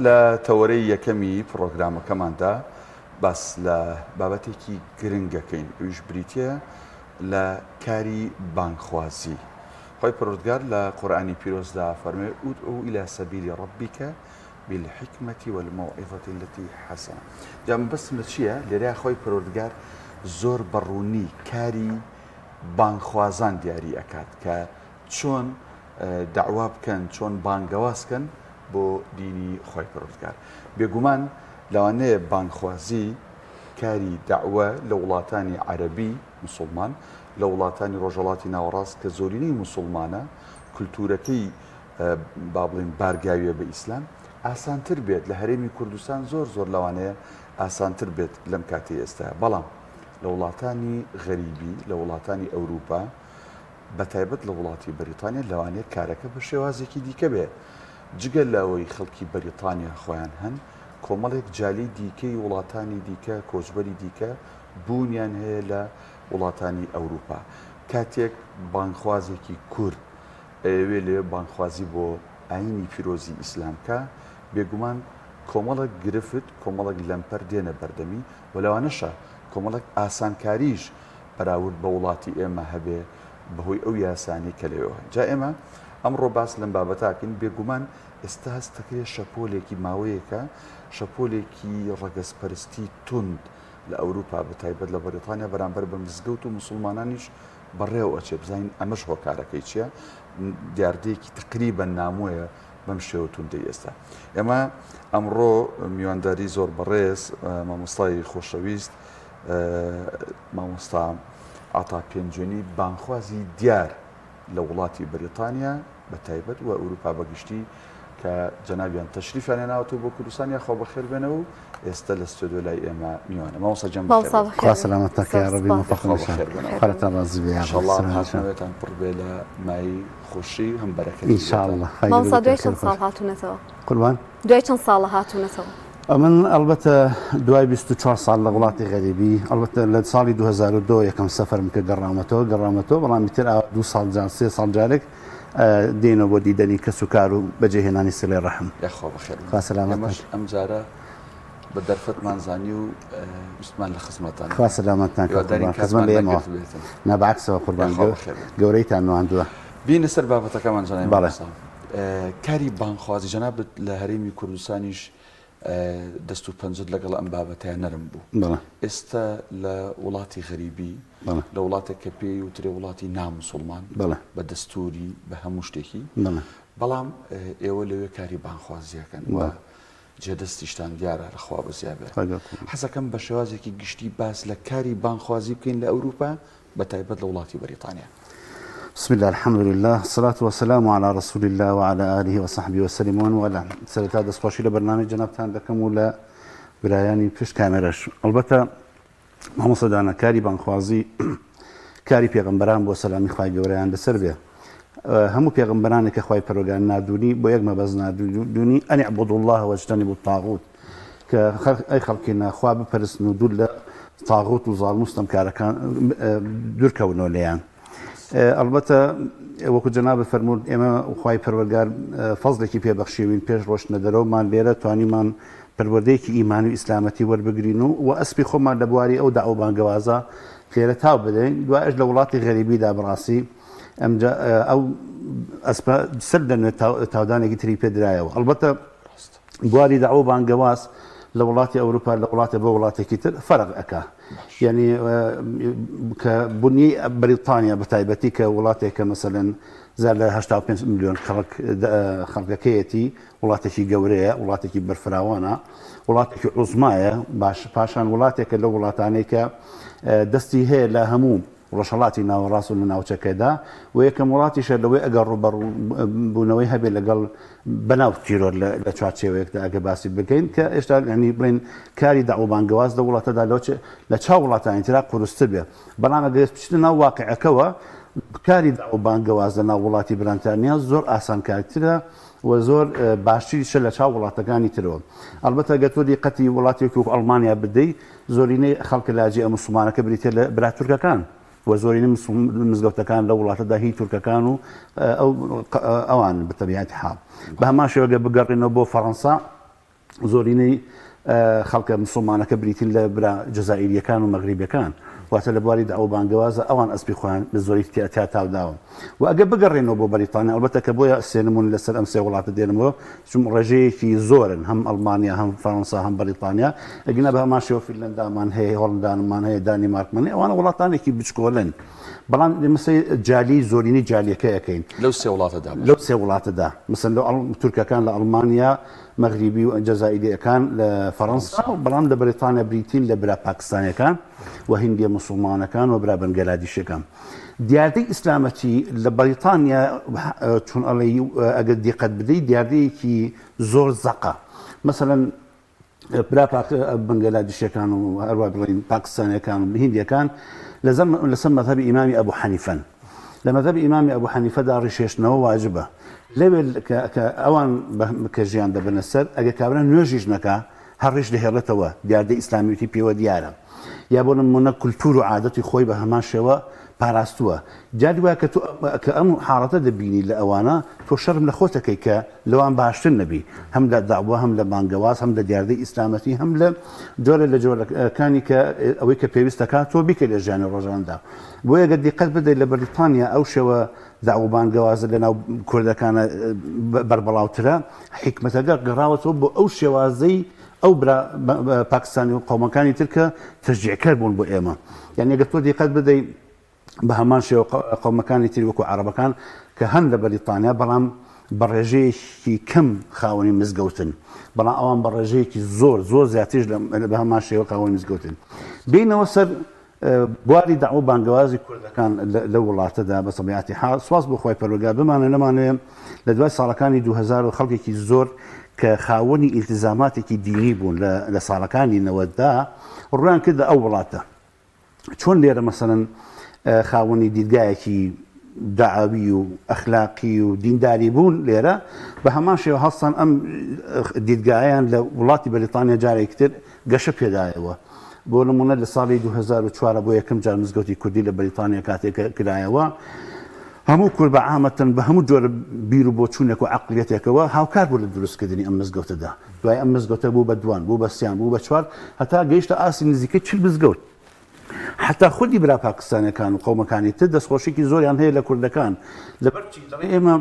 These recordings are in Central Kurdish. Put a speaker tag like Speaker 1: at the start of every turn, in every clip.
Speaker 1: لە تەوەرەی یەکەمی پڕۆگرامەکەماندا باس لە بابەتێکی گرنگ دەکەین ئەویش بریتییە لە کاری بانگخوازی. خوای پەروەردگار لە قورئانی پیرۆزدا فەرموێ ادع الی سبیل ربک بالحکمە والموعظە التی حسنە. جا مەبەستم لە چییە؟ لێرەیا خوای پەروەردگار زۆر بە ڕوونی کاری بانگخوازان دیاری ئەکات کە چۆن دەعوا بکەن، چۆن بانگەواز کەن بۆ دینی خوای پەروەردگار. بێگومان لەوانەیە بانگخوازی کاری دەعوە لە وڵاتانی عەرەبی موسوڵمان، لە وڵاتانی ڕۆژهەڵاتی ناوەڕاست کە زۆرینەی موسوڵمانە، کولتوورەکەی با بڵێین بارگاویە بە ئیسلام، ئاسانتر بێت، لە هەرێمی کوردستان زۆر زۆر لەوانەیە ئاسانتر بێت لەم کاتەی ئێستا، بەڵام لە وڵاتانی غەریبی، لە وڵاتانی ئەوروپا، بەتایبەت لە وڵاتی بەریتانیا لەوانەیە کارەکە بە شێوازێکی دیکە بێ. جگە لەوەی خەڵکی بەریتانیا خۆیان هەن، کۆمەڵێک جالی دیکەی وڵاتانی دیکە، کۆچبەری دیکە بوونیان هەیە لە وڵاتانی ئەوروپا. کاتێک بانگخوازێکی کورد ئەیەوێ لەوێ بانگخوازی بۆ ئایینی پیرۆزی ئیسلام بکا، بێگومان کۆمەڵێک گرفت، کۆمەڵێک لەمپەر دێنە بەردەمی و لەوانەشە کۆمەڵێک ئاسانکاریش بەراورد بە وڵاتی ئێمە هەبێ بەهۆی ئەو یاسانەی کە لەوێوە هەن. جا ئێمە ئەمڕۆ باس لەم بابەتە ئەکەین، بێگومان ئێستا هەست دەکرێ شەپۆلێکی ماوەیەکە شەپۆلێکی ڕەگەزپەرستی توند لە ئەوروپا بە تایبەت لە بەریتانیا بەرامبەر بە مزگەوت و موسڵمانانیش بەڕێوە ئەچێ، بزانین ئەمەش هۆکارەکەی چییە؟ دیاردەیەکی تەقریبەن نامۆیە بەم شێوە توندەی ئێستا. ئێمە ئەمڕۆ میوانداری زۆر بەڕێز مامۆستای خۆشەویست مامۆستا عەتا پێنجوێنی بانگخوازی دیار لە وڵاتی بەریتانیا بە تایبەت و ئەوروپا بە گشتی کە جەنابیان تەشریفیان هێناوەتەوە بۆ کوردستان یاخوا بەخێر بێنەوە و ئێستا لە ستۆدیۆ لای ئێمە میوانە. مامۆستا گیان بەخێر بێن.
Speaker 2: خوا سەلامەتتان کا یاڕەبی
Speaker 1: موفەق
Speaker 2: خوا بەخێر بێنەوە. خواتان ڕازی بێ یاڕەبی.
Speaker 1: ئینشاڵڵا هاتنەوەتان پڕ بێ لە مایەی خۆشی و هەم بەرەکەتی
Speaker 2: بێتان. ئینشاڵڵا.
Speaker 3: مامۆستا دوای چەند ساڵ هاتوونەتەوە؟
Speaker 2: قوربان.
Speaker 3: دوای چەند ساڵە هاتوونەتەوە؟
Speaker 2: ئەمن ئەڵبەتە دوای 24 ساڵ لە وڵاتی غەریبی ئەڵبەتە لە ساڵی 2002 یەکەم سەفەرم کرد گەڕامەتەوە گەڕامەتەوە بەڵام ئیتر ئاوا دوو ساڵ جار سێ ساڵ جارێک دێنەوە بۆ دیدەنی کەس و کار و بەجێهێنانی سلەی ڕەحم.
Speaker 1: یاخوا بەخێر بێن.
Speaker 2: خوا سەلامەتتان.
Speaker 1: ئێمەش ئەمجارە بە دەرفەتمان زانی و ویستمان لە خزمەتان
Speaker 2: خوا سەلامەتتان کە
Speaker 1: هیوادارین
Speaker 2: قوربان خزمەت
Speaker 1: کاتمان
Speaker 2: لە ئێمەوە
Speaker 1: نەگرتبێتن.
Speaker 2: نا بەعەکسەوە قوربان
Speaker 1: یاخوا بەخێر بێن.
Speaker 2: گەورەیتان نواندووە.
Speaker 1: بینە سەر بابەتەکەمان جەنابی
Speaker 2: بەڵێ.
Speaker 1: مامۆستا. کاری بانگخوازی جەنابت لە هەرێمی کوردستانیش دەست و پەنجەت لەگەڵ ئەم بابەتەیا نەرم بوو.
Speaker 2: بەڵێ.
Speaker 1: ئێستا لە وڵاتی غەریبی،
Speaker 2: بەڵێ.
Speaker 1: لە وڵاتێک کە پێی وترێ وڵاتی ناموسوڵمان،
Speaker 2: بەڵێ.
Speaker 1: بە دەستووری، بە هەموو شتێکی،
Speaker 2: بەڵێ.
Speaker 1: بەڵام ئێوە لەوێ کاری بانگخوازی ئەکەن و
Speaker 2: بەڵێ.
Speaker 1: جێدەستیشتان دیارە لە خوا بەزیا بێ.
Speaker 2: خوای گەورە قبوڵی.
Speaker 1: حەزەکەم بە شێوازێکی گشتی باس لە کاری بانگخوازی بکەین لە ئەوروپا بە تایبەت لە وڵاتی بەریتانیا.
Speaker 2: بسم اللە الحمد للە الصلاة والسلام علی رسول اللە وعلی آله وصحبه وسلم ومن والاه سەرەتا دەستخۆشی لە بەرنامەی جەنابتان دەکەم و لە برایانی پشت کامێرەش ئەڵبەتە مامۆستا دانا کاری بانگخوازی کاری پێغەمبەران بۆ سەلامی خوای گەورەیان لەسەر بێ هەموو پێغەمبەرانێک کە خوای پەروەردگار ناردوونی بۆ یەک مەبەست ناردوونی ان اعبدوا الله واجتنبوا الطاغوت کە ئەی خەڵکینە خوا بپەرستن و دوور لە تاغوت و زاڵم و ستەمکارەکان دوورکەونەوە لێیان. ئەڵبەتە وەکو جەنابت فەرمووت ئێمە خوای پەروەردگار فەزڵێکی پێ بەخشیوین پێش ڕۆشتنە دەرەوەمان لێرە توانیمان پەروەردەیەکی ئیمانی و ئیسلامەتی وەربگرین و و ئەسپی خۆمان لە بواری ئەو دەعوە بانگەوازە لێرە تاو بدەین دوایش لە وڵاتی غەریبیدا بەڕاستی ئەمجا ئەو ئەسپە سەر لەنوێ تاودانێکی تری پێدرایەوە ئەڵبەتە بواری دەعوە و بانگەواز لە وڵاتی ئەوروپا لە وڵاتێ بۆ وڵاتێکی تر فەرق ئەکا یعنی کە بنیەی بەریتانیا بە تایبەتی کە وڵاتێکە مەسەلەن زیاد لە 85 میلیۆن خەڵک خەڵکەکەیەتی وڵاتێکی گەورەیە وڵاتێکی بەرفراوانە وڵاتێکی عوزمایە باش پاشان وڵاتێکە لە وڵاتانەی کە دەستی هەیە لە هەموو ڕۆژهەڵاتی ناوەڕاست و لە ناوچەکەدا و یەکەم وڵاتیشە لەوەی ئەگەر ڕووبەڕووبوونەوەی هەبێت لەگەڵ بەناو تیرۆر لە چوارچێوەیەکدا ئەگەر باسی بکەین کە ئێشتا یانی بڵێن کاری دەعوە بانگەواز لە وڵاتەدا لەوە لە چاو وڵاتانی ترا قورستر بێ بەڵام ئەگەر بچینە ناو واقعەکەوە کاری دەعوە بانگەواز لە ناو وڵاتی برانتانیا زۆر ئاسانکارترە و زۆر باشتریشە لە چاو وڵاتەکانی ترەوە ئەڵبەتە گەر تۆ دیقەتی وڵاتێک وەکو ئەڵمانیا بدەی زۆرینەی خەڵکە لاجئە موسڵمانەکە بریتیە لە برا تورکەکان و زۆرینەی مزگەوتەکان لەو وڵاتەدا هی تورکەکان و ئەو ئەوان بە تەبیعەتی حاڵ. بە هەمان شێوە گەر بگەڕێینەوە بۆ فەڕەنسا. زۆرینەی خەڵکە مسوڵمانەکە بریتین لە برا جەزائیریەکان و مەغریبەکان، واتە لە بواری دەعوە و بانگەوازە ئەوان ئەسپی خۆیان بە زۆری تیا تاوداوە. و ئەگەر بگەڕێنەوە بۆ بەریتانیا، ئەڵبەتە کە بۆیە سێ نموونە لەسەر ئەم سێ وڵاتە دێنمەوە، چون ڕێژەیەکی زۆرن، هەم ئەڵمانیا، هەم فەرەنسا، هەم بەریتانیا، ئەگینا بە هەمان شێوە فینلەندامان هەیە، هۆڵندانمان هەیە، دانیمارکمان هەیە، ئەوانە وڵاتانێکی بچکۆلەن. بەڵام ئێمە سەیر جالیی زۆرینەی جالیەکە ئەکەین.
Speaker 1: لەو سێ وڵاتەدا باشە.
Speaker 2: لەو سێ وڵاتەدا. مەسەلەن لەو تورکەکان لە ئەڵمانیا، مەغریبی و جەزائیرییەکان لە فەڕەنسا، بەڵام لە بەریتانیا بریتین لە برا پاکستانییەکان و هیندییە موسوڵمانەکان و برا بەنگلادیشییەکان. دیاردەی ئیسلامەتی لە بەریتانیا چون ئەڵێی ئەگەر دیقەت بدەی دیاردەیەکی زۆر زەقە. مەسەلەن برا بەنگلادیشیەکان و هەروە بڵین پاکستانیەکان و هیندیەکان لەسەر مەذهبی ئیمامی ئەبوو حەنیفەن. لە مەذهبی ئیمامی ئەبوو حەنیفەدا ڕیشێشتنەوە واجبە. لەوێ کە ئەوان کە ژیان دەبەنە سەر، ئەگەر کابرا نوێژیش نەکا هەر ڕیش دەهێڵێتەوە، دیاردەی ئیسلامیەتی پێوە دیارە. یا بۆ نموونە کولتوور و عادەتی خۆی بە هەمان شێوە پاراستووە. جاری وایە کە تۆ کە ئەم حاڵەتە دەبینی لە ئەوانە، تۆ شەرم لە خۆت ئەکەی کە لەوان باشتر نەبی، هەم لە دەعوە، هەم لە بانگەواز، هەم لە دیاردەی ئیسلامەتی، هەم لە جۆرێ لە جۆرەکانی کە ئەوەی کە پێویست دەکات تۆ بیکەی لە ژیانی ڕۆژانەدا. بۆیە گەر دیقەت بدەیت لە بەریتانیا ئەو شێوە دەعوە و بانگەوازە لە ناو کوردەکانە بەربڵاوترە، حیکمەتەکە گەڕاوەتەوە بۆ ئەو شێوازەی ئەو برا پاکستانی و قەومەکانی تر کە تەشجیعکەر بوون بۆ ئێمە. یانی گەر تۆ دیقەت بدەیت بە هەمان شێوە قەومەکانی تری وەکو عەڕەبەکان کە هەن لە بەریتانیا بەڵام بە ڕێژەیەکی کەم خاوەنی مزگەوتن بەڵام ئەوان بە ڕێژەیەکی زۆر زۆر زیاتریش بە هەمان شێوە خاوەنی مزگەوتن. بینەوە سەر بواری دەعوە بانگەوازی کوردەکان لەو وڵاتەدا بە تەبیعەتی حاڵ سواس بۆ خوای پەروەردگار بمانەوێ نەمانەوێ لە دوای ساڵەکانی 2000 و خەڵکێکی زۆر کە خاوەنی ئیلتیزاماتێکی دینی بوون لە ساڵەکانی نەوەددا ڕویان کردە ئەو وڵاتە. چۆن لێرە مەسەلەن خاوەنی دیدگایەکی دەعەوی و ئەخلاقی و دینداری بوون لێرە بە هەمان شێوە هەڵسان ئەم دیدگایان لە وڵاتی بەریتانیا جارێکی تر گەشە پێدایەوە. بۆ نمونە لە ساڵی 2004 بۆ یەکەم جار مزگەوتی کوردی لە بەریتانیا کاتێک کرایەوە هەموو کورد بە عامەتەن بە هەموو جۆرە بیر و بۆچوونێک و عەقڵیەتێکەوە هاوکار بوو لە دروستکردنی ئەم مزگەوتەدا. دوای ئەم مزگەوتە بوو بە دوان، بوو بە سیان، بوو بە چوار، هەتا گەیشتە ئاستی نزیکەی 40 مزگەوت. حەتا خودی برا پاکستانیەکان و قەومەکانی تر دەستخۆشیکی زۆریان هەیە لە کوردەکان. لەبەر چی؟ دەڵێ ئێمە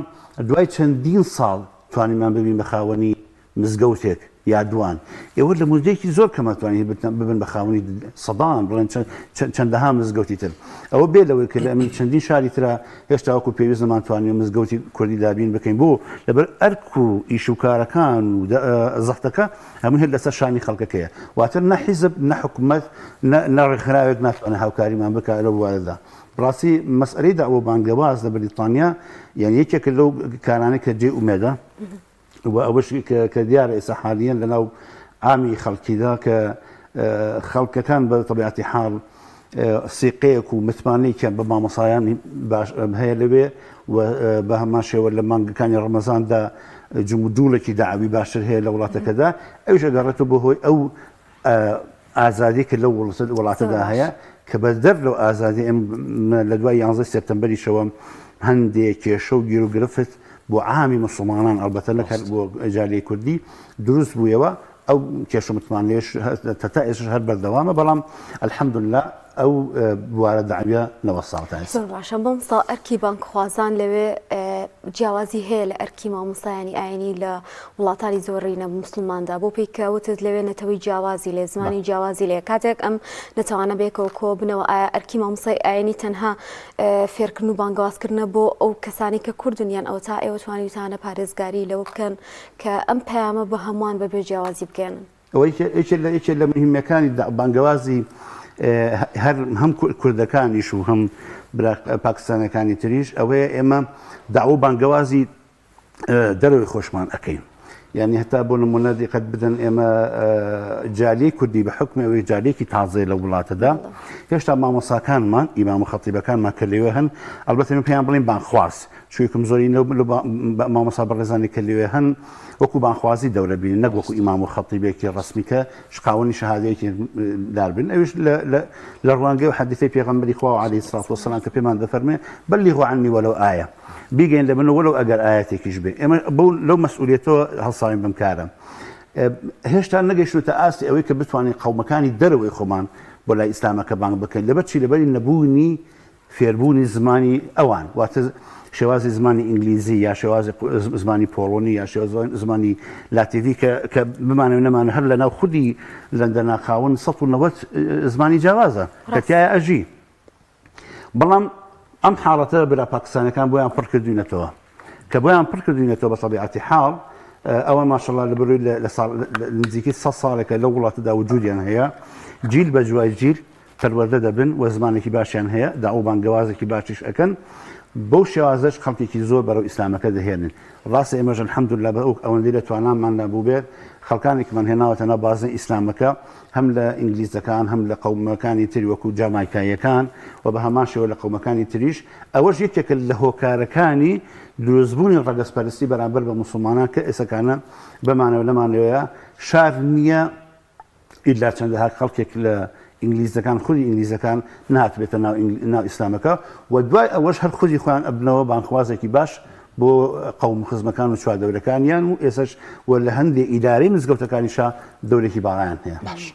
Speaker 2: دوای چەندین ساڵ توانیمان ببین بە خاوەنی مزگەوتێک یا دوان، ئێوە لە مودەیەکی زۆر کەما توانی ببن بە خاوەنی سەدان بڵێن چەندەها مزگەوتی تر. ئەوە بێ لەوەی کە لە چەندین شاری ترا هێشتا وەکو پێویست نەمانتوانیوە مزگەوتی کوردی دابین بکەین بۆ لەبەر ئەرک و ئیش و کارەکان و زەختەکە هەموو هێر لەسەر شانی خەڵکەکەیە واتە نە حیزب نە حکومەت نە ڕێکخراوێک ناتوانێت هاوکاریمان بکات لەو بوارەدا. بەڕاستی مەسئەلەی دەعوە و بانگەواز لە بەریتانیا یان یەکێکە لەو کارانەی کە جێی ئومێدە. و ئەوەش کە دیارە ئێستا حالیەن لەناو عامی خەڵکیدا کە خەڵکەکان بە تەبیعەتی حاڵ سیقەیەک و متمانەیەکیان بە مامۆسایانی باش هەیە لەوێ و بە هەمان شێوە لە مانگەکانی ڕەمەزاندا جموجوڵێکی داعوی باشتر هەیە لە وڵاتەکەدا ئەویش ئەگەڕێتەوە بۆ هۆی ئەو ئازادی کە لەو وڵاتەدا هەیە کە بەدەر لەو ئازادی ئەم لە دوای 11 سێپتەمبەریشەوە هەندێک کێشە و گیروگرفت بۆ عامی مسلمانان ئەلبەتە نەک هەر بۆ جالیەی کوردی دروست بوویەوە ئەو کێشە متمانەیەش تا ئێستاش هەر بەردەوامە بەڵام الحمدلله ئەو بوارە دەعویە نەوەستاوە تا ئێستا.
Speaker 3: زۆر باشە مامۆستا ئەرکی بانگخوازان لەوێ جیاوازی هەیە لە ئەرکی مامۆستایانی ئاینی لە وڵاتانی زۆرینە موسڵماندا بۆ پێی کە وتت لەوێ نەتەوەی جیاوازی لێ زمانی جیاوازی لێ کاتێک ئەم نەتەوانە بێکەوە کۆ بنەوە ئایا ئەرکی مامۆستای ئاینی تەنها فێرکردن و بانگەوازکردنە بۆ ئەو کەسانی کە کوردن یان ئەوە تا ئێوە توانیوتانە پارێزگاری لەوە بکەن کە ئەم پەیامە بە هەمووان بەبێ جیاوازی بگەیەنن؟
Speaker 2: ئەوە یەکێ لە یەکێ لە مهمەکانی بانگەوازی هەر هەم کوردەکانیش و هەم برا پاکستانەکانی تریش ئەوەیە ئێمە داوە بانگەوازی دەرەوەی خۆشمان ئەکەین. یانی هەتا بۆ نمونە دیقەت بدەن ئێمە جالیەی کوردی بە حکمی ئەوەی جالیەکی تازەیە لە وڵاتەدا هێشتا مامۆساکانمان ئیمام و خەتیبەکانمان کە لەوێ هەن ئەلبەتە ئێمە پێیان بڵێین بانگخواز چونکم زۆری لەو مامۆسا بەڕێزانی کە لەوێ هەن وەکو بانگخوازی دەورە بینن نەک وەکو ئیمام و خەتیبێکی ڕەسمی کە خاوەنی شەهادەیەکی دار بن ئەویش لە ڕوانگەی و حەدیثی پێغەمبەری خوا عەلەیهی سڵات وسلام کە پێمان دەفەرمێ بەلیغوا عنی وەلەو ئایە بیگەین لە من وەلەو ئەگەر ئایەتێکیش بێ ئێمە بەو لەو مەسئولیەتەوە هەڵساوین بەم کارە. هێشتا نەگەیشتووەتە ئاستی ئەوەی کە بتوانین قەومەکانی دەرەوەی خۆمان بۆ لای ئیسلامەکە بانگ بکەین. لەبەر چی؟ لەبەری نەبوونی فێربوونی زمانی ئەوان، واتە شێوازی زمانی ئینگلیزی یا شێوازی زمانی پۆڵۆنی یا شێوازی زمانی لاتیڤی کە کە بمانەوێ نەمانەوێ هەر لەناو خودی لەندەنا خاوەن 190 زمانی جیاوازە کە تیایا ئەژی. بەڵام ئەم حاڵەتە برا پاکستانەکان بۆیان پڕ کردوینەتەوە کە بۆیان پڕ کردوینەتەوە بە تەبیعەتی حاڵ ئەوان ماشەڵا لە بەروی لە ساڵ نزیکەی 100 ساڵێکە لەو وڵاتەدا وجودیان هەیە جیل بە جوای جیل پەروەردە دەبن و زمانێکی باشیان هەیە داو بانگەوازێکی باشیش ئەکەن بەو شێوازەش خەڵکێکی زۆر بەرەو ئیسلامەکە دەهێنن ڕاستە ئێمەش الحمدللە بە ئەوەندەی لە تواناماندا بووبێت خەڵکانێکمان هێناوەتە ناو بازنەی ئیسلامەکە هەم لە ئینگلیزەکان هەم لە قەومەکانی تر وەکو جامایکاییەکان و بە هەمان شێوە لە قەومەکانی تریش، ئەوەش یەکێکە لە هۆکارەکانی دروستبوونی ڕەگەزپەرستی بەرامبەر بە موسڵمانان کە ئێسەکانە بمانەوە نەمانەوەیە شار نییە ئیلا چەندەها خەڵکێک لە ئینگلیزەکان خودی ئینگلیزەکان نهاتبێتە ناو ناو ئیسلامەکە و دوای ئەوەش هەر خودی خۆیان ئەبنەوە بانگخوازێکی باش بۆ قەوم و خزمەکان و چواردەورەکانیان و ئێسەش و لە هەندێ ئیدارەی مزگەوتەکانیشا دەورێکی باڵایان هەیە.
Speaker 1: باش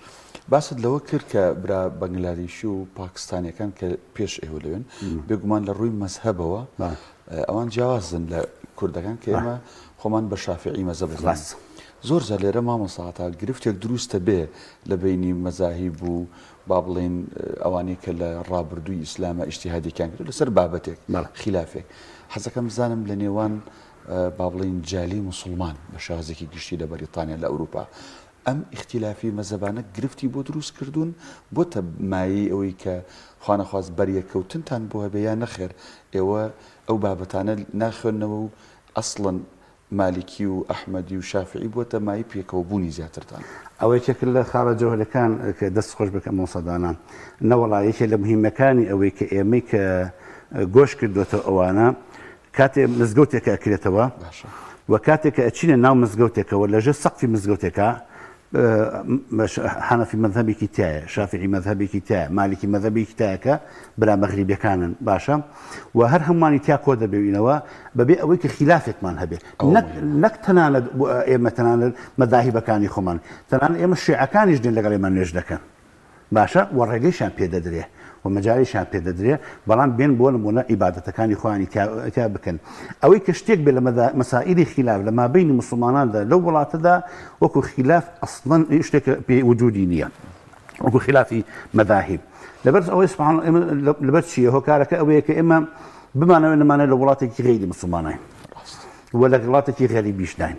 Speaker 1: باست لەوە کرد کە برا بەنگلادیشی و پاکستانیەکان کە پێش ئێوە لەوێن بێگومان لە ڕووی مەزهەبەوە ئەوان جیاوازن لە کوردەکان کە ئێمە خۆمان بە شافعی مەزهەب ئەزانین. زۆر جار لێرە مامۆستا عەتا گرفتێک دروستە بێ لە بەینی مەزاهیب و با بڵێین ئەوانەی کە لە ڕابردووی ئیسلامە ئیجتیهادێکیان کردو لەسەر بابەتێک خیلافێک حەزەکەم بزانم لە نێوان با بڵێین جالی موسڵمان بە شێوازێکی گشتی لە بەریتانیا لە ئەوروپا ئەم ئیختیلافی مەزەبانە گرفتی بۆ دروست کردوون بۆتە مایەی ئەوەی کە خوانەخواست بەریەککەوتنتان بۆ هەبێ یا نەخێر ئێوە ئەو بابەتانە ناخوێننەوە و ئەسڵەن مالیکی و ئەحمەدی و شافعی بووەتە مایەی پێکەوە بوونی زیاترتان.
Speaker 2: ئەوە یەکێکە لە خاڵە جەوهەرەکان کە دەست خۆش بێت مامۆستا دانا. نەوەڵا یەکێ لە موهیمەکانی ئەوەی کە ئێمەی کە گۆش کردۆتەوە ئەوانە کاتێ مزگەوتێکە ئەکرێتەوە و کاتێک کە ئەچینە ناو مزگەوتێکەوە لەژێر سەقفی مزگەوتێکا حەنەفی مەزهەبێکی تایە، شافعی مەزهەبێکی تایە، مالیکی مەزهەبێکی تایە کە برا مەغریبیەکانن باشە و هەر هەمووانی تیا کۆ دەبێینەوە بەبێ ئەوەی کە خیلافێکمان هەبێ نەک نەک تەنانەت ئێمە تەنانەت مەزاهیبەکانی خۆمان تەنانەت ئێمە شیعەکانیش دێن لەگەڵ ئێمە نوێژ دەکەن باشە و ڕێگەیشیان پێ دەدرێ و مەجالیشیان پێ دەدرێ بەڵام بێن بۆ نموونە عیبادەتەکانی خۆیانی تیا بکەن. ئەوەی کە شتێک بێ لە مەسائیلی خیلاف لە مابەینی موسڵماناندا لەو وڵاتەدا وەکو خیلاف ئەسڵەن شتێک پێ وجودی نییە وەکو خلافی مەذاهب لەبەر ئەوەی سبحان ئێمە لەبەر چییە هۆکارەکە ئەوەیە کە ئێمە بمانەوێ نەمانەوێ لە وڵاتێکی غەیری موسڵمانین و لە وڵاتێکی غەریبیشداین.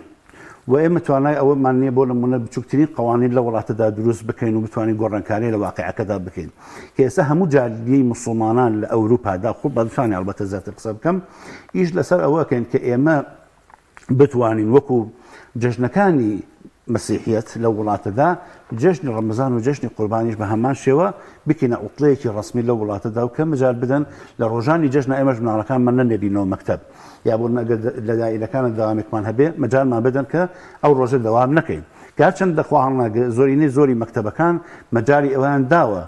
Speaker 2: و ئێمە توانای ئەوەمان نییە بۆ نموونە بچووکترین قەوانین لە وڵاتەدا دروست بکەین و بتوانین گۆڕانکاری لە واقیعەکەدا بکەین کە ئێستا هەموو جالیەی موسڵمانان لە ئەوروپادا خۆ بەنسانی ئەڵبەتە زیاتر قسە بکەم ئیش لەسەر ئەوەکەین کە ئێمە بتوانین وەکو جەژنەکانی مەسیحیەت لە وڵاتەدا جەژنی ڕەمەزان و جەژنی قوربانیش بە هەمان شێوە بکەینە عوتڵەیەکی ڕەسمی لەو وڵاتەدا و کە مەجال بدەن لە ڕۆژانی جەژنە ئێمەش مناڵەکانمان نەنێرینەوە مەکتەب یا بۆ ئەگەر لە دائیرەکانە دەوامێکمان هەبێ مەجالمان بدەن کە ئەو ڕۆژە دەوام نەکەین کە هەرچەند دەخوا هەڵناگرێ زۆرینەی زۆری مەکتەبەکان مەجالی ئەویان داوە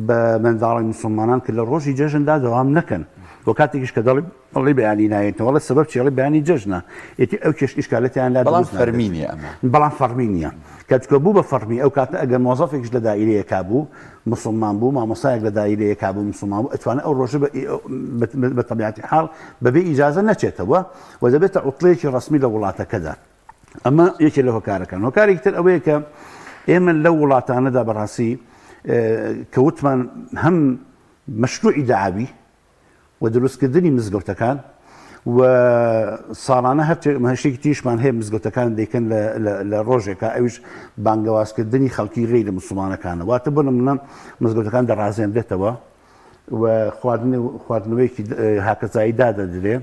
Speaker 2: بە منداڵی مسلمانان کە لە ڕۆژی جەژندا دەوام نەکەن و کاتێکیش کە دەڵێ ئەڵێ بەیانی نایەتەوە ئەڵێ سەبەب چی ئەڵێ بەیانی جەژنە ئیتر ئەو کێش ئیشکالەتیان لا
Speaker 1: بەڵام فەرمی نییە ئەمە
Speaker 2: بەڵام فەرمی نییە کە چکە بوو بە فەرمی ئەو کاتە ئەگەر مۆزەفێکیش لە دائیرەیەکا بوو مسلمان بوو مامۆستایەک لە دائیرەیەکا بوو مسلمان بوو ئەتوانێت ئەو ڕۆژە بە تەبیعەتی حاڵ بەبێ ئیجازە نەچێتەوە و دەبێتە عوتڵەیەکی ڕەسمی لە وڵاتەکەدا ئەمە یەکێ لە هۆکارەکان هۆکارێکی تر ئەوەیە کە ئێمە لەو وڵاتانەدا بەڕاستی کە وتمان هەم مەشروعی دەعاوی و دروستکردنی مزگەوتەکان و ساڵانە هەر شتێکی تریشمان هەیە مزگەوتەکان دەیکەن لە ڕۆژێکا ئەویش بانگەوازکردنی خەڵکی غەیرە موسڵمانەکانە واتە بۆ نمونە مزگەوتەکان دەڕازێنرێتەوە و خواردن خواردنەوەیەکی هاکەزایی دادەدرێ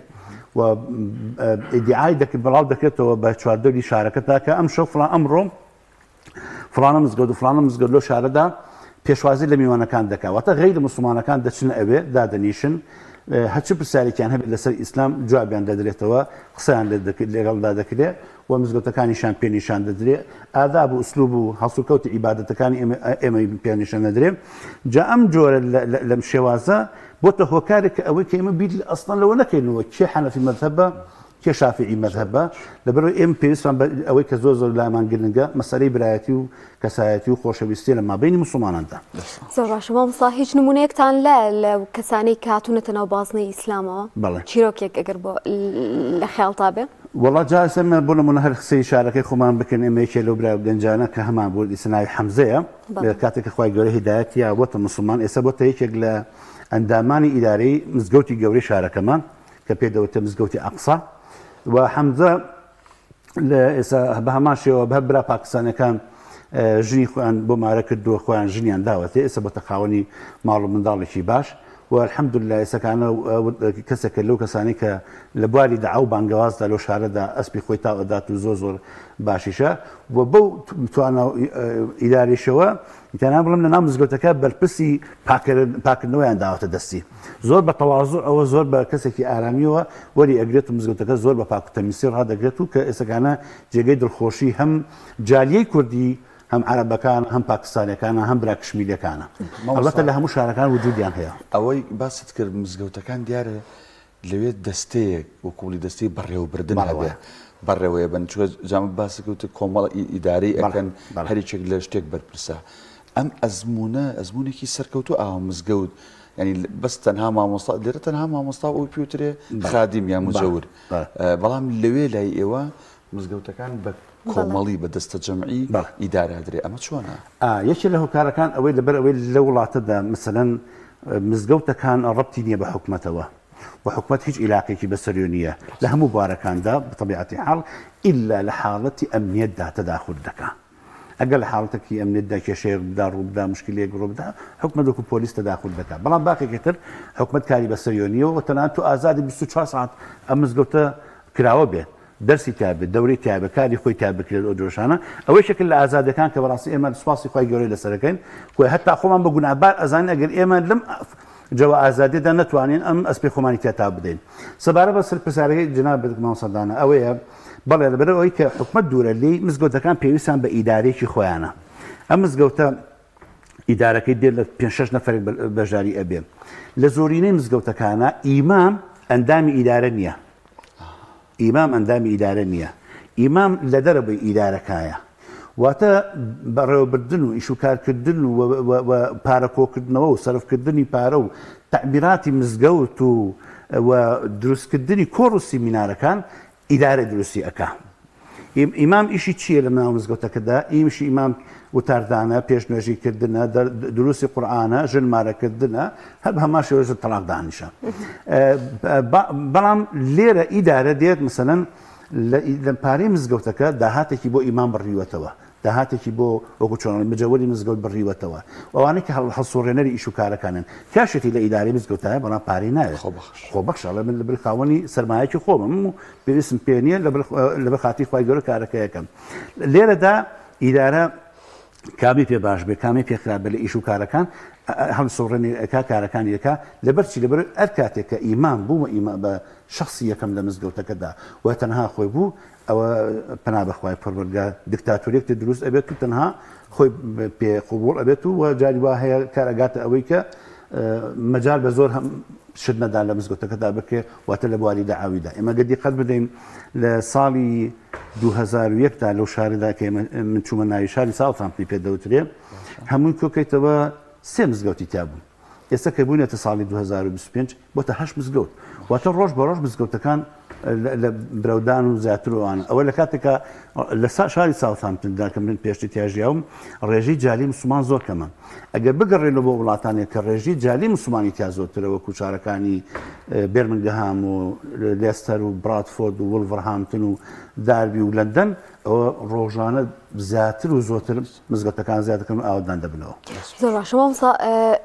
Speaker 2: و ئیدعای دەکرد بەڵاو دەکرێتەوە بە چواردەوری شارەکەدا کە ئەم شەو فڵان ئەمڕۆ فڵانە مزگەوت و فڵانە مزگەوت لەو شارەدا پێشوازی لە میوانەکان دەکا واتە غەیرە موسڵمانەکان دەچنە ئەوێ دادەنیشن هەرچی پرسیارێکیان هەبێت لەسەر ئیسلام جوابیان دەدرێتەوە قسەیان لەگەڵدا دەکرێت و مزگەوتەکانیشان پێ نیشان دەدرێ ئاداب و ئوسلوب و هەڵسوکەوتی عیبادەتەکانی ئێمە پێ نیشان دەدرێ جا ئەم جۆرە لەم شێوازە بۆتە هۆکارێک کە ئەوەی کە ئێمە بیر ئەسڵەن لەوە نەکەینەوە کێ حەنەفی مەزهەبە کێ شافیعی مەزهەبە، لەبەرئەوەی ئێمە پێویستمان بە ئەوەی کە زۆر زۆر لامان گرنگە مەسەلەی برایەتی و کەسایەتی و خۆشەویستیە لە مابەینی موسڵماناندا.
Speaker 3: زۆر باشە مامۆستا هیچ نمونەیەکتان لایە لە کەسانەی کە هاتوونەتە ناو بازنەی ئیسلامەوە؟
Speaker 2: بەڵێ.
Speaker 3: چیرۆکێک ئەگەر بۆ لە خەیاڵتا بێ؟
Speaker 2: وەڵا جا ئێستا ئێمە بۆ نمونە هەر قسەی شارەکەی خۆمان بکەین ئێمە یەکێ لەو برا گەنجانە کە هەمان بوو ئیستا ناوی حەمزەیە کاتێک کە خوای گەورە هیدایەتی یا بۆتە موسڵمان ئێستا بۆتە یەکێک لە ئەندامانی ئیدارەی مزگەوتی گەورەی شارەکەمان کە پێ دەوتە مزگەوتی ئەقسا و حەمزە لە ئێستا بە هەمان شێوە بە برا پاکستانەکان ژنی خۆیان بۆ مارە کردووە خۆیان ژنیان داوەتێ ئێستا بۆتە خاوەنی ماڵ و منداڵێکی باش و الحمدلله ئێسەکانە کەسێکە لەو کەسانی کە لە بواری دەعا و بانگەوازدا لەو شارەدا ئەسپی خۆی تاو ئەدات و زۆر زۆر باشیشە و بەو توانا ئیداریشەوە تەنها بڵێم لەناو مزگەوتەکە بەرپرسی پاکردنەوەیان داوەتە دەستی زۆر بە تەوازوع ئەوە زۆر بە کەسێکی ئارامیەوە وەری ئەگرێت و مزگەوتەکە زۆر بە پاک و تەمیسی ڕادەگرێت و کە ئێسەکانە جێگەی دڵخۆشی هەم جالیەی کوردی هەم عەرەبەکان هەم پاکستانیەکانە هەم برا کشمیریەکانە ئەڵبەتە لە هەموو شارەکان وجودیان هەیە.
Speaker 1: ئەوەی باست کرد مزگەوتەکان دیارە لەوێ دەستەیەک وەکو بڵێی دەستەی بەڕێوەبردن هەبێ بەڕێوەیە بن چونکە جامە باست کرد وتت کۆمەڵ ئیدارەی ئەکەن هەریەکێک لە شتێک بەرپرسە ئەم ئەزموونە ئەزموونێکی سەرکەوتوو ئاوا مزگەوت یعنی بەس تەنها مامۆستا لێرە تەنها مامۆستا و ئەوی پێوترێ خادیم یا مجەور بەڵام لەوێ لای ئێوە مزگەوتەکان بە کۆمەڵی بە دەستە جەمعی ئیدارە ئەدرێ ئەمە چۆنە؟
Speaker 2: یەکێ لە هۆکارەکان ئەوەی لەبەر ئەوەی لە وڵاتەدا مەسەلەن مزگەوتەکان ڕەبتی نییە بە حکومەتەوە و حکومەت هیچ ئیلاقێکی بەسەریۆ نییە لە هەموو بوارەکاندا بە تەبیعەتی حاڵ ئیلا لە حاڵەتی ئەمنیەتدا تەداخول دەکا. ئەگەر لە حاڵەتێکی ئەمنیەتدا کێشەیەک بدا ڕووبدا مشکلەیەک ڕووبدا حکومەت وەکو پۆلیس تەداخول دەکات بەڵام باقێکی تر حکومەت کاری بەسەریۆ نییە و تەنانەت تۆ ئازادی 24 سەعات ئەم مزگەوتە کراوە بێت دەرسی تیا بێت دەورەی تیا بێت کاری خۆی تیا بکرێت ئەو جۆرشانە ئەوە یەکێکە لە ئازادیەکان کە بەڕاستی ئێمە سوپاسی خوای گەورەی لەسەر دەکەین خۆی هەتا خۆمان بە گوناهبار ئەزانین ئەگەر ئێمە لەم جەوە ئازادیەدا نەتوانین ئەم ئەسپی خۆمانی تیا تاو بدەین سەبارەت بە سەر پرسیارەکەی جەنابت مامۆستا دانا ئەوەیە بەڵێ لەبەر ئەوەی کە حکومەت دوورە لێی مزگەوتەکان پێویستیان بە ئیدارەیەکی خۆیانە ئەم مزگەوتە ئیدارەکەی دێت لە پێنج شەش نەفەرێک بەشداری ئەبێ لە زۆرینەی مزگەوتەکانە ئیمام ئەندامی ئیدارە نییە ئیمام ئەندامی ئیدارە نییە ئیمام لە دەرەوەی ئیدارەکایە واتە بەڕێوەبردن و ئیش و کارکردن و پارە کۆکردنەوە و سەرفکردنی پارە و تەعمیراتی مزگەوت و و دروستکردنی کۆڕ و سیمینارەکان ئیدارە دروستی ئەکا. ئیمام ئیشی چییە لە ناو مزگەوتەکەدا؟ ئیشی ئیمام وتاردانە، پێش نوێژی کردنە، دروسی قورئانە، ژن مارەکردنە، هەر بە هەمان شێوەش تەلاق دانیشە. بەڵام لێرە ئیدارە دێت مەسەلەن لە پارەی مزگەوتەکە داهاتێکی بۆ ئیمام بڕیوەتەوە. داهاتێکی بۆ وەکو چۆن مجەوری مزگەوت بڕیوەتەوە ئەوانەی کە هەڵسوڕێنەری ئیش و کارەکانن تیاشێتی لە ئیدارەی مزگەوتایە بەڵام پارەی ناوێت
Speaker 1: خۆبەخش
Speaker 2: خۆبەخش ئەڵێ من لەبەر خاوەنی سەرمایەکی خۆمم و پێویستم پێ نییە لەبەر خاتری خوای گەورە کارەکە یەکەم لێرەدا ئیدارە کامی پێ باش بێ کامی پێ خراپ بێ لە ئیش و کارەکان هەڵسوڕێنی ئەکا کارەکانی ئەکا لەبەر چی لەبەر ئەر کاتێک کە ئیمام بوو و ئیمام بە شخصی یەکەم لە مزگەوتەکەدا و تەنها خۆی بوو ئەوە پەنا بەخوای پەروەردگار دکتاتۆریەک دروست ئەبێت و تەنها خۆی پێ قبوڵ ئەبێت و جاری وا هەیە کار ئەگاتە ئەوەی کە مەجال بە زۆر هەم شت نەدان لە مزگەوتەکەدا بکرێ واتە لە بواری دەعاویدا ئێمە گە دیقەت بدەین لە ساڵی 2001 دا لەو شارەدا کە من چوومە ناوی شاری ساوثهامپتنی پێ دەوترێ هەمووی کۆکەیتەوە سێ مزگەوتی تیا بوو ئێستا کە بووینەتە ساڵی 2025 بۆتە هەشت مزگەوت واتە ڕۆژ بە ڕۆژ مزگەوتەکان لە برەودان و زیاتر وانە ئەوە لە کاتێکا لە شاری ساوثهامپتندا کە من پێشتر تیا ژیاوم ڕێژەی جالی مسلمان زۆر کەمە ئەگەر بگەڕێنەوە بۆ وڵاتانێک کە ڕێژەی جالی مسلمانی تیا زۆرترە وەکو شارەکانی بێرمنگهام و لێستەر و برادفۆرد و وڵڤەرهامپتن و داربی و لەندەن ئەوە ڕۆژانە زیاتر و زۆرتر مزگەوتەکان زیاد دەکەن و ئاوەدان دەبنەوە.
Speaker 3: زۆر باشە مامۆستا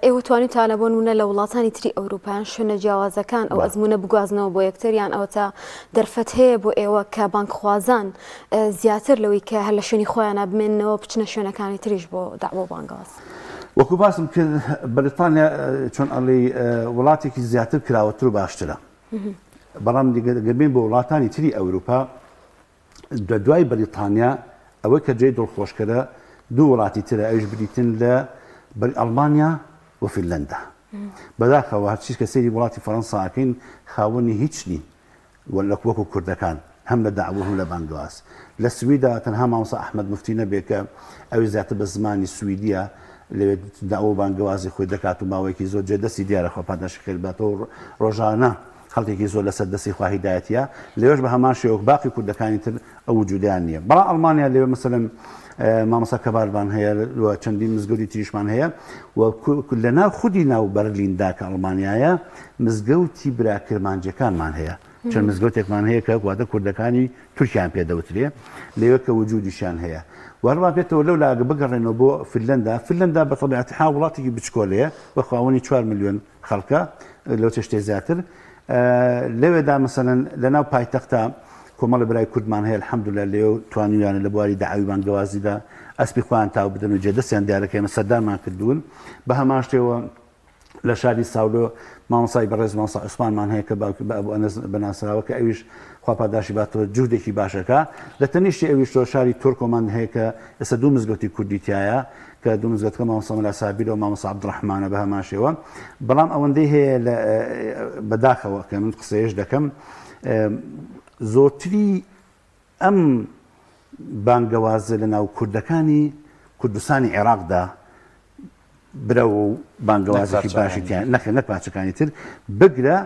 Speaker 3: ئێوە توانیتانە بۆ نمونە لە وڵاتانی تری ئەوروپا شوێنە جیاوازەکان ئەو ئەزمونە بگوازنەوە بۆ یەکتر یان ئەوەتا دەرفەت هەیە بۆ ئێوە کە بانگخوازان زیاتر لەوەی کە هەر لە شوێنی خۆیانە بمێننەوە بچنە شوێنەکانی تریش بۆ دەعوە و بانگەواز؟
Speaker 2: وەکو باسم کرد بەریتانیا چۆن ئەڵێی وڵاتێکی زیاتر کراوەتر و باشترە بەڵام گەر بێین بۆ وڵاتانی تری ئەوروپا لە دوای بەریتانیا ئەوەی کە جێی دڵخۆشکەرە دوو وڵاتی ترە ئەویش بریتین لە ئەڵمانیا و فینلەندا. بەداخەوە هەرچی کە سەیری وڵاتی فەرەنسا ئەکەین خاوەنی هیچ نین. و لە وەکو کوردەکان هەم لە دەعوە هەم لە بانگەواز. لە سویدا تەنها مامۆستا ئەحمەد موفتی نەبێ کە ئەویش زیاتر بە زمانی سویدیە لەوێ دەعوە و بانگەوازی خۆی دەکات و ماوەیەکی زۆر جێ دەستی دیارە خوا پاداشی خێر باتەوە و ڕۆژانە خەڵکێکی زۆر لەسەر دەستی خوا هیدایەتیە لەوێش بە هەمان شێوە وەک باقی کوردەکانی تر ئەو وجودیان نییە بەڵام ئەڵمانیا لەوێ مەسەلەن مامۆستا کەبارمان هەیە و چەندین مزگەوتی تریشمان هەیە و لە ناو خودی ناو بەرلیندا کە ئەڵمانیایە مزگەوتی برا کرمانجەکانمان هەیە چەند مزگەوتێکمان هەیە کە واتە کوردەکانی تورکیان پێ دەوترێ لەوێ کە وجودیشیان هەیە وەڕوا پێتەوە لەو لاگە بگەڕێنەوە بۆ فنلندا فنلندا بە تەبیعەتی حاڵ وڵاتێکی بچکۆلەیە بە خاوەنی 4 میلیۆن خەڵکە لەو چێشتێ زیاتر لەوێدا مەسەلەن لەناو پایتەختە کۆمەڵی برای کوردمان هەیە الحمدلله لێو توانیویانە لە بواری دەعوی بانگەوازیدا ئەسپی خۆیان تاو بدەن و جێدەستیان دیارەکە ئێمە سەردانمان کردوون بە هەمان شێوە لە شاری ساولۆ مامۆسای بەڕێز مامۆستا عوسمانمان هەیە کە باوکی بە ئەبو ئەنەس بەناسراوە کە ئەویش خوا پاداشی باتەوە جوهدێکی باشەکە لە تەنیشتی ئەویش تۆ شاری تورکۆمان هەیە کە ئێستا دوو مزگەوتی کوردی تایە کە دوو مزگەوتەکە مامۆستا مەلا سابیرە و مامۆستا عەبدوڕەحمانە بە هەمان شێوە بەڵام ئەوەندەی هەیە لە بەداخەوە کە من قسەیەش دەکەم زۆرتری ئەم بانگەوازە لە ناو کوردەکانی کوردستانی عێراقدا برەوە و بانگەوازێکی باشی تیا نەخێر نەک پارچەکانی تر بگرە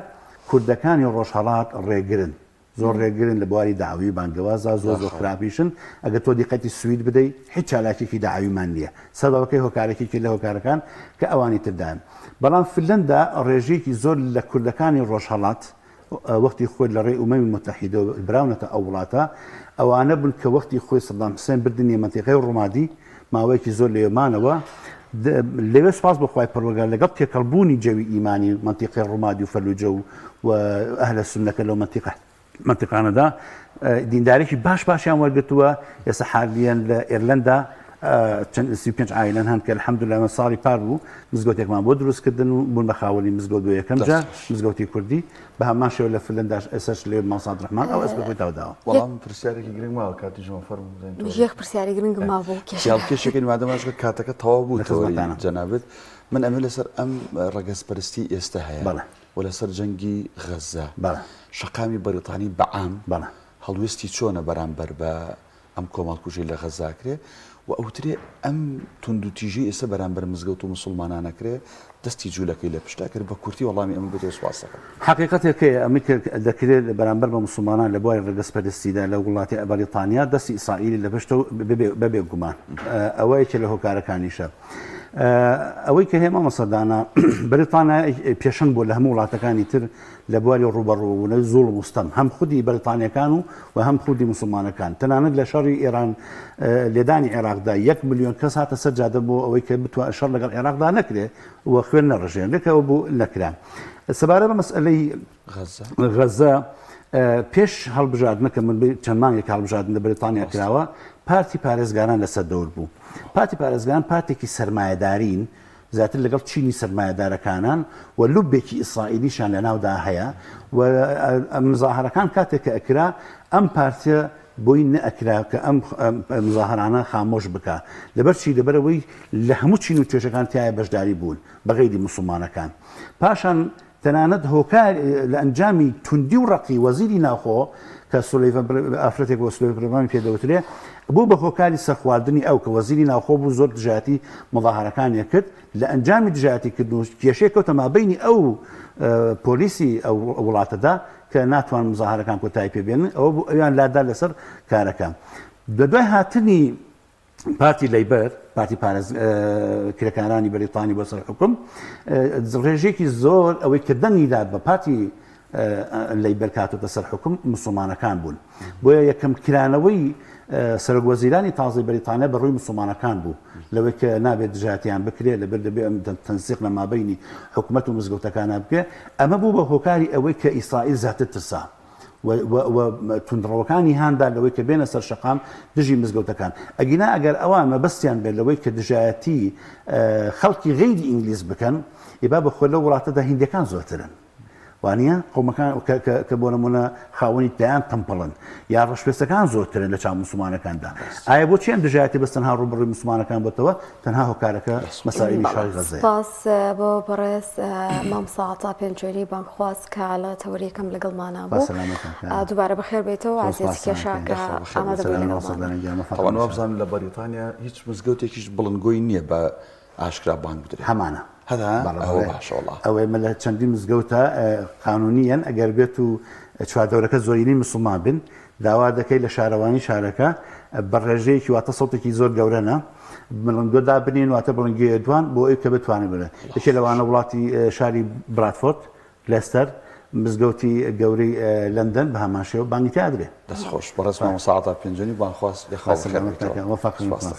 Speaker 2: کوردەکانی ڕۆژهەڵات ڕێگرن زۆر ڕێگرن لە بواری دەعوی و بانگەوازدا زۆر زۆر خراپیشن ئەگەر تۆ دیقەتی سوید بدەی هیچ چالاکیەکی دەعویمان نییە سەبەبەکەی هۆکارێکی لە هۆکارەکان کە ئەوانی تردان بەڵام فنلندا ڕێژەیەکی زۆر لە کوردەکانی ڕۆژهەڵات وەختی خۆی لە ڕێی ئومەمی موتەحیدەوە براونەتە ئەو وڵاتە، ئەوانە بوون کە وەختی خۆی سەدام حسێن بردنیە مەنتیقەی ڕومادی، ماوەیەکی زۆر لەوێ مانەوە، لەوێ سوپاس بۆ خوای پەروەردگار لەگەڵ تێکەڵبوونی جەوی ئیمانی مەنتیقەی ڕومادی و فەلوجە و و ئەهلە سوننەکە لەو مەنتیقە مەنتیقانەدا دیندارێکی باش باشیان وەرگرتووە، ئێستا حالیەن لە ئێرلەندا چەند 35 عایلەن هەن کە الحمدلله من ساڵی پار بوو مزگەوتێکمان بۆ دروست کردن و بوون بە خاوەنی مزگەوت بۆ یەکەم جار مزگەوتی کوردی بە هەمان شێوە لە فنلەنداش ئێسەش لێ مامۆستا عەبدولڕەحمان ئەو ئەسپی خۆی تاوداوە.
Speaker 1: وەڵام پرسیارێکی گرنگ ماوە کاتی ژمە فەرموو بزانین تۆ.
Speaker 3: یەک پرسیاری گرنگم مابوو کێشە.
Speaker 1: خیاڵ کێشێکین مادەم ئاشکە کاتەکە تەواو بوو
Speaker 2: لە
Speaker 1: تەوەری
Speaker 2: خزمەتانم.
Speaker 1: جەنابت من ئەمەوێ لەسەر ئەم ڕەگەزپەرستی ئێستا هەیە
Speaker 2: بەڵێ.
Speaker 1: و لەسەر جەنگی غەززە
Speaker 2: بەڵێ.
Speaker 1: شەقامی بەریتانی بە عام
Speaker 2: بەڵێ.
Speaker 1: هەڵوێستی چۆنە بەرامبەر بە ئەم کۆمەڵکوژەی لە غەززە ئەکرێ و ئەوترێ ئەم توندوتیژی ئێستا بەرامبەر مزگەوت و موسڵمانان ئەکرێ دەستی جوولەکەی لە پشتە ئەگەر بە کورتی وەڵامی ئەمە بدەیەوە سوپاست دەکەم.
Speaker 2: حەقیقەتێک هەیە ئەمەی کە دەکرێت بەرامبەر بە موسڵمانان لە بواری ڕەگەزپەرستیدا لە وڵاتی بەریتانیا دەستی ئیسرائیلی لە پشتە و بەبێ گومان ئەوە یەکێ لە هۆکارەکانیشە. ئەوەی کە هەیە مامۆستا دانا بەریتانیا پێشەنگ بووە لە هەموو وڵاتەکانی تر لە بواری ڕووبەڕووبوونەوەی زوڵم و ستەم هەم خودی بەریتانیەکان و و هەم خودی موسڵمانەکان تەنانەت لە شەڕی ئێران لێدانی عێراقدا یەک ملیۆن کەس هاتە سەر جادە بۆ ئەوەی کە بتوان شەڕ لەگەڵ عێراقدا نەکرێ و خوێن نەڕژێنرێ کە ئەوە بوو نەکرا سەبارەت بە مەسئەلەی غەزە پێش هەڵبژاردنە کە من چەند مانگێک هەڵبژاردن لە بەریتانیا کراوە پارتی پارێزگاران لەسەر دەور بوو پارتی پارێزگاران پارتێکی سەرمایەدارین زیاتر لەگەڵ چینی سەرمایەدارەکانان و لوبێکی ئیسرائیلیشان لە ناودا هەیە و مزاهرەکان کاتێک کە ئەکرا ئەم پارتە بۆی نەئەکرا کە ئەم مزاهرانە خامۆش بکا لەبەر چی لەبەرەوەی لە هەموو چین و توێژەکان تایە بەشداری بوون بەغەیری موسڵمانەکان پاشان تەنانەت هۆکار لە ئەنجامی توندی و ڕەقی وەزیری ناوخۆ کە سولەیڤان ئافرەتێک بۆ سولەیڤان برێڤەرمانی پێ دەوترێ بوو بە هۆکاری سەرخواردنی ئەو کە وەزیری ناوخۆ بوو زۆر دژایەتی مظاهرەکانی کرد لە ئەنجامی دژایەتی کردن و کێشەی کەوتە مابەینی ئەو پۆلیسی ئەو وڵاتەدا کە ناتوان مظاهرەکان کۆتایی پێ بێنن ئەوە بوو ئەویان لادا لەسەر کارەکە لە دوای هاتنی پارتی لەیبەر، پارتی پارێز کرێکارانی بەریتانی بۆ سەر حوکم، ڕێژەیەکی زۆر ئەوەی کە دەنگی داد بە پارتی لەیبەر کاتۆتە سەر حوکم موسڵمانەکان بوون. بۆیە یەکەم کرانەوەی سەرۆک وەزیرانی تازەی بەریتانیا بە ڕووی موسڵمانەکان بوو لەوەی کە نابێت دژایەتیان بکرێت لەبەر دەبێ ئەم تەنسیق لە مابەینی حکومەت و مزگەوتەکانا بکرێت. ئەمە بوو بە هۆکاری ئەوەی کە ئیسرائیل زیاتر ترسا. و توندڕەوەکانی هاندا لەوەی کە بێنە سەر شەقام دژی مزگەوتەکان ئەگینا ئەگەر ئەوان مەبەستیان بێت لەوەی کە دژایەتی خەڵکی غەیری ئینگلیز بکەن ئیبا بە خۆ لەو وڵاتەدا هیندەکان زۆرترن. وانییە؟ قەومەکان کە کە کە بۆ نموونە خاوەنی دەیان تەمپڵن یا ڕەشپێستەکان زۆرترن لە چاو موسڵمانەکاندا. ئایا بۆچی ئەم دژایەتی بەس تەنها ڕووبەڕووی موسڵمانەکان بۆتەوە؟ تەنها هۆکارەکە مەسائیلی شەڕی غەززەیە.
Speaker 3: سپاس بۆ بەڕێز مامۆستا عەتا پێنجوێنی بانگخواز کە لە تەوەری یەکەم لەگەڵمانا
Speaker 2: با
Speaker 3: بوو.
Speaker 2: سەلامەتن کاکە.
Speaker 3: دووبارە بەخێر بێیتەوە
Speaker 2: زۆر
Speaker 3: عەزیەتی
Speaker 2: سپاستان
Speaker 3: کێشا
Speaker 2: ئەکەین.
Speaker 3: کە
Speaker 1: یاخوا بەخێر
Speaker 3: ئامادە
Speaker 1: بێیتەوە.
Speaker 3: بووی
Speaker 2: سەلام
Speaker 3: لەگەڵمانا.
Speaker 2: سەردانە گیان مەفاخر
Speaker 1: تەبعەن
Speaker 2: ان شاء
Speaker 1: وابزانم لە بەریتانیا هیچ مزگەوتێکیش بڵندگۆی نییە بە ئاشکرا بانگ بدرێ.
Speaker 2: هەمانە.
Speaker 1: هەتا
Speaker 2: بەڵێ
Speaker 1: ئەوە
Speaker 2: بەڵێ
Speaker 1: باشە وەڵا.
Speaker 2: ئەوە ئێمە لە چەندین مزگەوتە قانونیەن ئەگەر بێت و چواردەورەکە زۆرینەی مسوڵمان بن داوا دەکەی لە شارەوانی شارەکە بە ڕێژەیەکی واتە سەوتێکی زۆر گەورە نا بڵندگۆ دابنێن واتە بڵندگۆیە دوان بۆ ئەوی کە بتوانن بڵێن یەکێ لەوانە وڵاتی شاری برادفۆرد لێستەر مزگەوتی گەورەی لەندەن بە هەمان شێوە بانگی تیا ئەدرێ.
Speaker 1: دەست خۆش بەڕێز مامۆستا عەتا پێنجوێنی بانگخواز یەخوا بەخێر بێیتەوە. سپاس دەکەم.